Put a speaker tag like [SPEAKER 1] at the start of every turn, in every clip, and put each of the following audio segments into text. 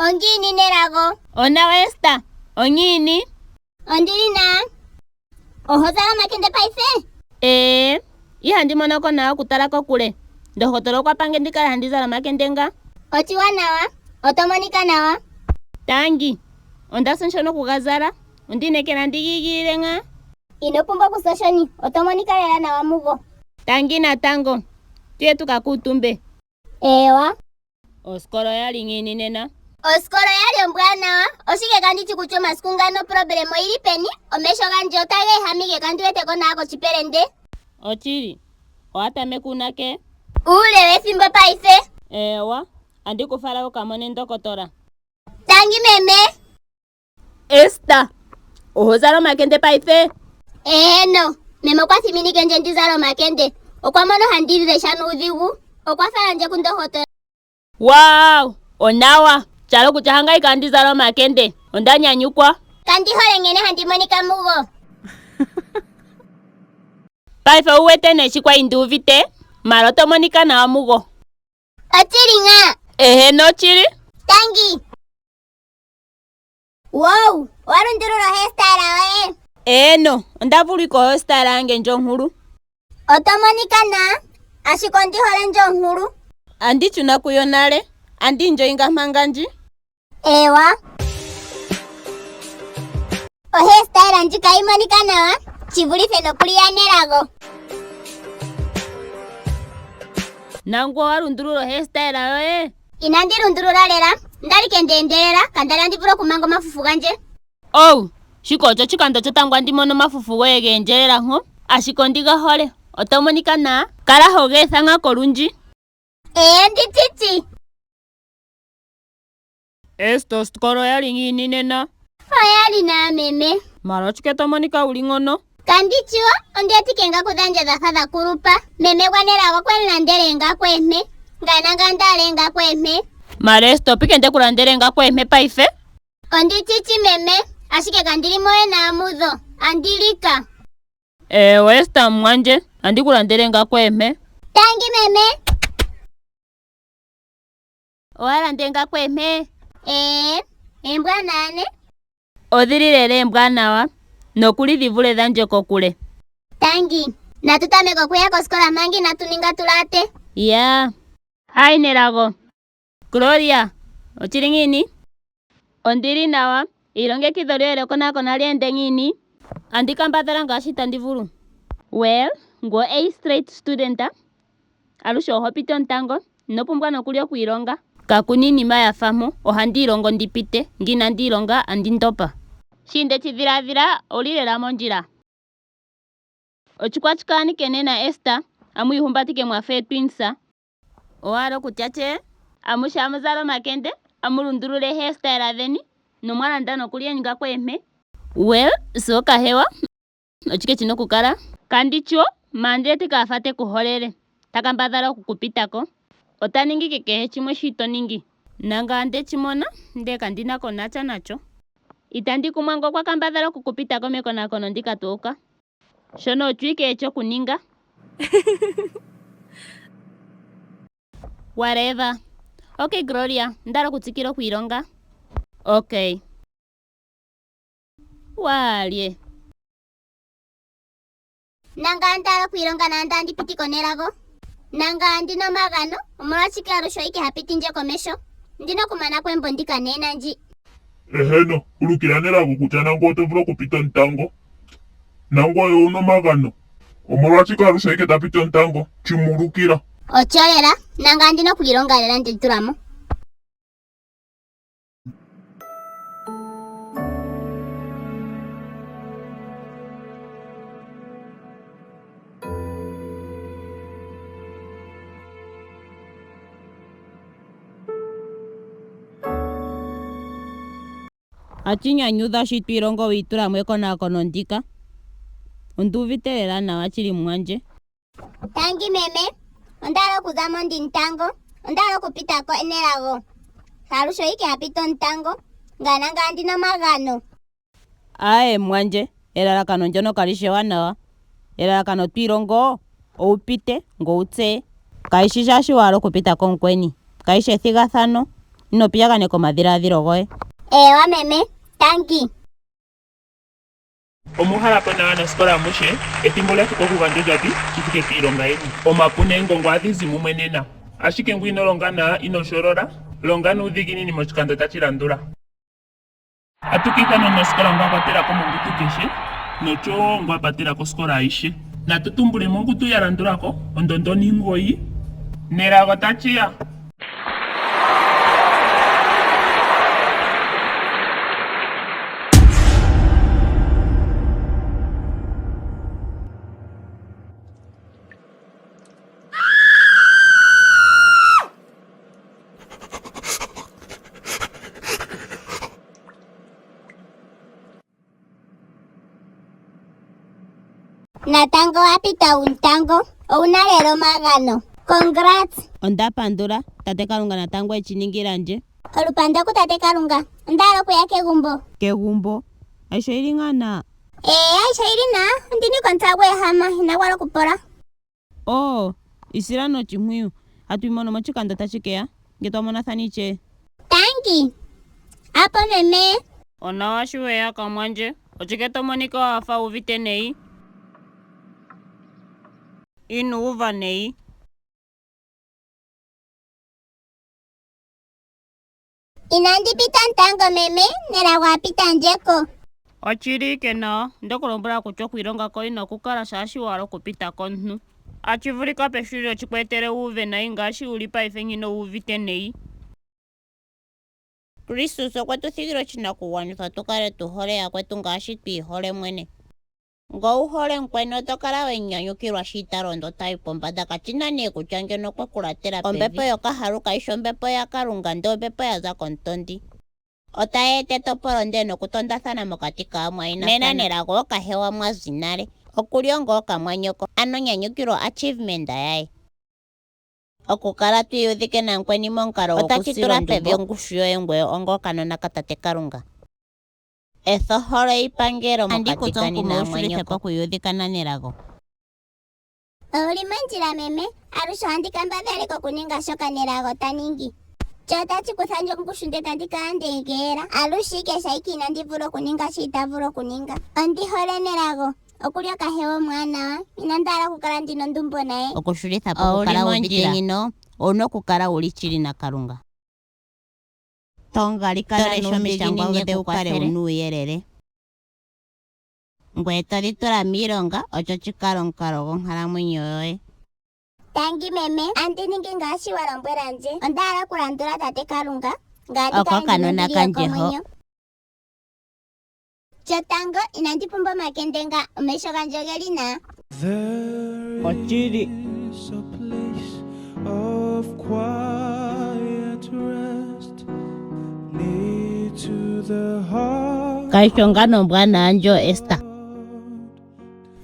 [SPEAKER 1] Ongiini Nelago?
[SPEAKER 2] Onawa Ester, ongiini?
[SPEAKER 1] Ondi li nawa. Oho zala omakende paife?
[SPEAKER 2] Ee, ihandi mono ko nawa okutala kokule. Ndohotola okwa pange ndi kale handi zala omakende nga.
[SPEAKER 1] Oshiwanawa, oto monika nawa.
[SPEAKER 2] Tangi, onda sa oshoni okuga zala. Ondi inekela ndi gi igilile ngaa.
[SPEAKER 1] Ino pumbwa okusa oshoni, oto monika lela nawa mugo.
[SPEAKER 2] Tangi natango. Tuye tu ka kuutumbe.
[SPEAKER 1] Eewa.
[SPEAKER 2] Osikola oya li ngiini nena?
[SPEAKER 1] Osikola oya li ombwanawa. Oshike kandi shi kutya omasiku ngano oproblema oyi li peni? Omesho gandje otaga ehama ike kandi wete ko nawa koshipelende.
[SPEAKER 2] Oshili. Owa tameka uunake?
[SPEAKER 1] Uule wethimbo paife.
[SPEAKER 2] Eewa. Andi ku fala wu ka mone ndokotola.
[SPEAKER 1] Tangi meme.
[SPEAKER 2] Ester, oho zala omakende paife?
[SPEAKER 1] Eeno, meme okwa thiminike ndje ndi zale omakende. Okwa mono handi lesha nuudhigu. Okwa fala ndje kundohotola.
[SPEAKER 2] Wow! Onawa! Sha hala okutya hangayi kandi zala omakende. Onda nyanyukwa.
[SPEAKER 1] Kandi hole nkene handi monika mugo.
[SPEAKER 2] Paife owu wete nee shi kwa li ndi uvite? Mala oto monika nawa mugo.
[SPEAKER 1] Oshili ngaa?
[SPEAKER 2] Eheno oshili.
[SPEAKER 1] Tangi. Wow, owa lundulula ohairstyle yoye.
[SPEAKER 2] Eeno, onda vulika ohairstyle yange ndjo onkulu.
[SPEAKER 1] Oto monika nawa, ashike ondi hole ndjo onkulu.
[SPEAKER 2] Andi chuna kuyo nale, andi enjoyinga manga ndji.
[SPEAKER 1] Eewa. Ohairstyle ndjika oyi monika nawa, shi vulithe nokuli yaNelago.
[SPEAKER 2] Nangoye owa lundulula ohairstyle yoye?
[SPEAKER 1] Inandi lundulula lela. Onda li ke nde endelela, kanda li andi vulu okumanga omafufu gandje.
[SPEAKER 2] Oh, shika osho oshikando shotango andi mono omafufu goye ge endjelela nko, ashike ondi ga hole. Oto monika nawa. Kala ho ga etha ngaka olundji.
[SPEAKER 1] Ee, ndi tshitshi.
[SPEAKER 2] Ester, osikola oya li ngiini nena?
[SPEAKER 1] Oya li nawa meme.
[SPEAKER 2] Mala oshike to monika wu li ngono?
[SPEAKER 1] Kandi tshiwo, ondi wetike eengaku dhandje dha fa dha kulupa. Meme gwaNelago okwe mu landele eengaku eempe. Ngaye nangame onda hala eengaku eempe.
[SPEAKER 2] Mala Ester, opike nde ku landele eengaku eempe paife?
[SPEAKER 1] Ondi tshitshi meme, ashike kandi li mo we nawa mudho. Andi lika.
[SPEAKER 2] Eewa Ester mumwandje, andi ku landele eengaku eempe.
[SPEAKER 1] Tangi meme.
[SPEAKER 2] Owa landa eengaku eempe?
[SPEAKER 1] Ee, eembwanawa ne.
[SPEAKER 2] Odhi li lela eembwanawa, nokuli dhi vule dhandje kokule.
[SPEAKER 1] Tangi. Natu tameke okuya kosikola manga inatu ninga tu laate.
[SPEAKER 2] Yaa. Hi Nelago. Gloria, Oshili ngiini? Ondi li nawa. Eilongekidho lyoye lyekonakono ohali ende ngiini? Andi kambadhala ngaashi tandi vulu. Well, ngoye a straight student, Alushe oho piti omutango, ino pumbwa nokuli okwiilonga. Kaku na iinima ya fa mpo, ohandi ilongo ndi pite, nge inandi ilonga andi ndopa. Shi nde shi dhiladhila, owu li lela mondjila. Ochikwachikaanike nena Esther, amu ihumbatike mwa fa eetwins. Owa hala okutya tye? Amushe amu zala omakende, amu lundulula eehairstyle dheni, nomwa landa nokuli eengaku eempe. Well, so kahewa. Ochike shi na okukala? Kandi tshiwo, Mandleti ka fa te ku holele. Ta kambadhala oku ku pita ko. Ota ningi ike kehe shimwe shi to ningi. Nangame onde shi mona, ndele kandi na ko nasha nasho. Itandi kumwa ngele okwa kambadhala oku ku pita ko mekonakono ndika tu uka. Shono osho ike e shi okuninga. Whatever. Okay Gloria, onda hala okutsikila okwiilonga. Okay. Walye.
[SPEAKER 1] Nangame onda hala okwiilonga nando andi piti ko nelago. Nangame ondi na omagano, omolwashike alushe oye ike ha piti ndje komeho? Ondi na okumana ko embo ndika nena ndji.
[SPEAKER 3] Eheno, ulukila Nelago kutya nangoye oto vulu okupita omutango. Nangoye owu na omagano. Omolwashike alushe oye ike ta piti omutango? Shi mu ulukila.
[SPEAKER 1] Otsho lela, nangame ondi na okwiilonga lela ndi itula mo.
[SPEAKER 2] Ohashi nyanyudha shi to ilongo wi itula mo ekonakono ndika. Ondu uvite lela nawa shili mumwandje.
[SPEAKER 1] Tangi meme, onda hala okuza mo ndi mutango. Onda hala okupita ko nelago. Alushe oye ha piti omutango. Ngaye nangame ondi na omagano.
[SPEAKER 2] Aaye mumwandje, elalakano ndyono kali shi ewanawa. Elalakano twi ilongo owu pite ngoye wu tseye. Kayi shi shaashi wa hala okupita ko mukweni. Kayi shi ethigathano. Ino piyaganeka omadhiladhilo goye.
[SPEAKER 1] Eewa meme, tangi.
[SPEAKER 3] Omuhala po nawa aanasikola amushe, ethimbo lya thika okugandja ondjambi shi thike piilonga yeni. Omapu neengongo ohadhi zi mumwe nena. Ashike ngwe ino longa na ino sholola, longa nuudhiginini moshikando tashi landula. Atu ka ithana omunasikola ngoka a kwatela ko mongundu keshe nochowo ngoka a patela kosikola ayishe. Natu tumbule mongundu ya landula ko, ondondo ontimulongo, Nelago Tachiya.
[SPEAKER 1] Natango wa pita uuntango, owu na lela omagano. Congrats!
[SPEAKER 2] Onda pandula, Tate Kalunga natango e shi ningila ndje.
[SPEAKER 1] Olupandu kuTate Kalunga. Onda hala okuya kegumbo.
[SPEAKER 2] Kegumbo? Aishe oyi li ngaa na?
[SPEAKER 1] Ee, aishe oyi li na. Ondi na omutse gwe ehama, inagu hala okupola.
[SPEAKER 2] Oh, isila nochimpwiyu. Hatu imono mochikando tachi keya, nge twa monathana ichee.
[SPEAKER 1] Tangi. Apo meme.
[SPEAKER 2] Onawa shi weya kamwandje. Ochike to monika wa fa wu uvite neyi? Inu uva neyi.
[SPEAKER 1] Inandi pita ntango meme, Nelago a pita ndje ko.
[SPEAKER 2] Ochili ike nawa, onde ku lombwela kutya okwiilonga ko inaku kala shaashi wa hala okupita komuntu. Achi vulika peshulilo chi ku etele wu uve nayi ngaashi wu li paife ngino wu uvite neyi. Kristus okwe tu thigila oshinakugwanithwa tu kale tu hole yakwetu ngaashi twi ihole mwene. Ngo wu hole mukweni oto kala we mu nyanyukilwa shi ta londo ta yi pombanda kachi na nee kutya ngeno okwe ku latela pevi. Ombepo yokahalu kayi shi ombepo yaKalunga ndele ombepo ya za komutondi. Otayi eta etopolo ndele nokutondathana mokati kaamwayinathana. Nena nelago okahewa mwa zi nale. Okuli onga okamwanyoko. Ano nyanyukilwa oachievement yaye. Okukala twi iyudhike namukweni momukalo
[SPEAKER 4] Otashi
[SPEAKER 2] gokusila
[SPEAKER 4] tula pevi
[SPEAKER 2] ondumbo.
[SPEAKER 4] ongushu yoye ngweye onga okanona kaTate Kalunga. Etha ohole yi pangele
[SPEAKER 2] Andi
[SPEAKER 4] mokati
[SPEAKER 2] ku tsu
[SPEAKER 4] kani
[SPEAKER 2] omukumo wu shulithe po
[SPEAKER 4] naamwanyoko.
[SPEAKER 2] okwiiyudhika naNelago.
[SPEAKER 1] Owu li mondjila meme, alushe ohandi kambadhala ike okuninga shoka Nelago ta ningi. Sho otashi kutha ndje ongushu ndele tandi kala nde geela. Alushe ike sha ike inandi vula okuninga sho ita vulu okuninga. Ondi hole Nelago. Oku li okahewa omwaanawa. Inandi hala okukala ndi na ondumbo naye.
[SPEAKER 4] Okushulitha po
[SPEAKER 2] Owu li
[SPEAKER 4] okukala wu uvite
[SPEAKER 2] mondjila.
[SPEAKER 4] ngino, owu na okukala wu li shili naKalunga.
[SPEAKER 2] To galikana
[SPEAKER 4] To lesha omishangwa
[SPEAKER 2] nuudhiginini
[SPEAKER 4] dhe
[SPEAKER 2] e
[SPEAKER 4] wu
[SPEAKER 2] ku
[SPEAKER 4] kale wu
[SPEAKER 2] kwathele.
[SPEAKER 4] na uuyelele. Ngoye to dhi tula miilonga ocho chi kale omukalo gonkalamwenyo yoye.
[SPEAKER 1] Tangi meme, andi ningi ngaashi wa lombwela ndje. Onda hala okulandula tate Kalunga, ngaandi
[SPEAKER 4] Oko
[SPEAKER 1] kale ndi
[SPEAKER 4] okanona
[SPEAKER 1] nombili
[SPEAKER 4] kandje ho.
[SPEAKER 1] yokomwenyo. Chotango, inandi pumbwa omakende nga, omesho gandje oge li naa.
[SPEAKER 5] There
[SPEAKER 2] Ochili.
[SPEAKER 5] is a place of quiet rest near to the heart.
[SPEAKER 4] Kaisho nga nombwa ndjo Ester.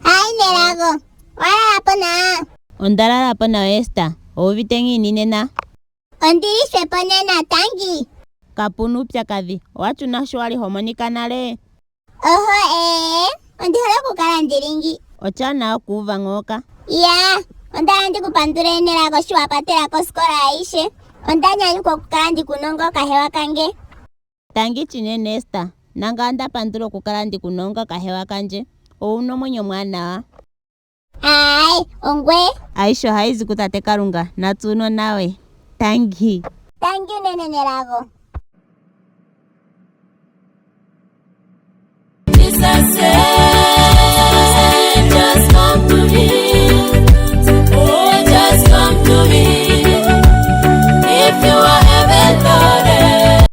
[SPEAKER 1] Hayi Nelago, wa lala po naa?
[SPEAKER 4] Onda lala po nawa Ester. Owu uvite ngiini nena?
[SPEAKER 1] Ondi li hwepo nena, tangi.
[SPEAKER 4] Kapu na uupyakadhi. Owa tuna sho wa li ho monika nale?
[SPEAKER 1] Oho ee, ondi hole okukala ndi li ngi.
[SPEAKER 4] Oshaanawa okuuva ngooka.
[SPEAKER 1] Iyaa, onda hala ndi ku pandule Nelago sho wa patela kosikola ayishe. Onda nyanyukwa okukala ndi ku na onga okahewa kange.
[SPEAKER 4] Tangi chinene Ester. Nangame onda pandula okukala ndi ku na onga okahewa kandje. Owu na omwenyo omwaanawa.
[SPEAKER 1] Aai, ongweye.
[SPEAKER 4] Aishe ohayi zi kuTate Kalunga. Natse uunona we. Tangi.
[SPEAKER 1] Tangi unene Nelago.